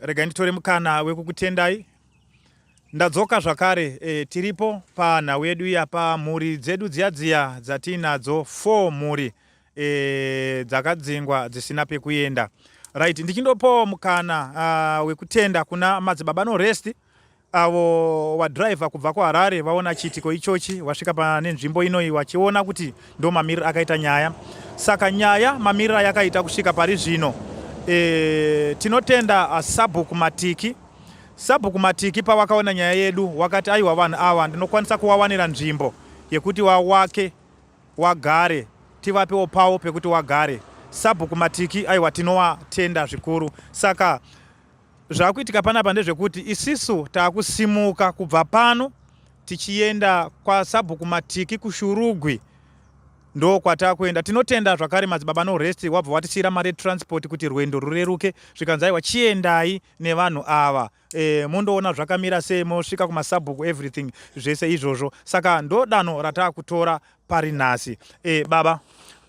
Regai nditore mukana wekukutendai. Ndadzoka zvakare e, tiripo panhau yedu iya pamhuri dzedu dziya dziya dzatiinadzo 4 mhuri e, dzakadzingwa dzisina pekuenda. Right, ndichindopawo mukana wekutenda kuna madzibaba Norest avo wadriver kubva kuHarare vaona chiitiko ichochi vasvika pane nzvimbo inoyi vachiona kuti ndo mamiriro akaita nyaya. Saka nyaya mamiriro ayakaita kusvika pari zvino e, tinotenda sabhuku Matiki. Sabhuku Matiki pavakaona nyaya yedu wakati aiwa vanhu ava ndinokwanisa kuwawanira nzvimbo yekuti wawake wagare tivapewo pawo pekuti wagare. Sabhuku Matiki aiwa tinowatenda zvikuru. Saka Zvakuitika panapa ndezvekuti isisu takusimuka kubva pano tichienda kwasabhuku Matiki kuShurugwi ndokwatakuenda. Tinotenda zvakare madzibaba Norest wabva watisiira mari yetransport kuti rwendo rureruke, zvikanzi aiwa chiendai nevanhu ava e, mondoona zvakamira sei mosvika kumasabhuku everything zvese izvozvo. Saka ndodanho ratakutora pari nhasi. E, baba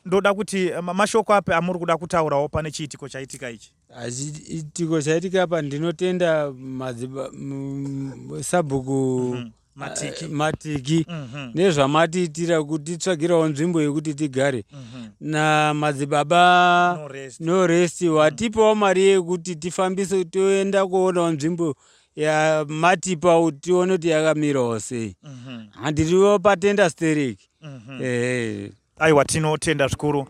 ndoda kuti mashoko api amuri kuda kutaurawo pane chiitiko chaitika ichi? Chiitiko chaitika apa ndinotenda sabhuku Matiki, Matiki nezvamatiitira kutitsvagirawo nzvimbo yekuti tigare namadzibaba Norest. Norest watipawo mari yekuti tifambise toenda kuonawo nzvimbo yamatipa tione kuti yakamirawo sei. Handiriwo patenda stereki. Ehe. Aiwa tinotenda zvikuru.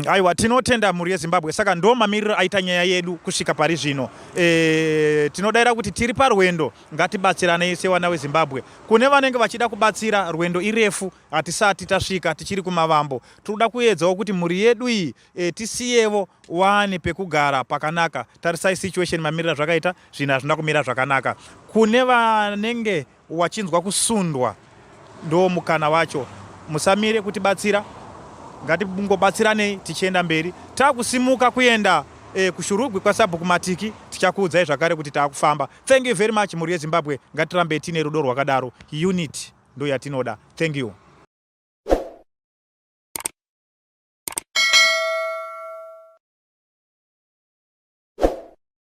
Aiwa tinotenda mhuri yeZimbabwe. Saka ndo mamiriro aita nyaya yedu kusvika pari zvino. E, tinodaira kuti tiri parwendo, ngatibatsiranei sevana veZimbabwe. Kune vanenge vachida kubatsira, rwendo irefu, hatisati tasvika, tichiri kumavambo. Tinoda kuedzawo kuti mhuri yedu iyi e, tisiyevo wane pekugara pakanaka. Tarisai situation mamiriro azvakaita, zvinhu hazvina kumira zvakanaka. Kune vanenge Wachinzwa kusundwa ndo mukana wacho musamire kutibatsira ngatingobatsiranei tichienda mberi takusimuka kuenda eh, kushurugwi kwasabhuku Matiki tichakuudzai zvakare kuti taakufamba. Thank you very much mhuri yeZimbabwe ngatirambei tiine rudo rwakadaro unity ndo yatinoda. Thank you.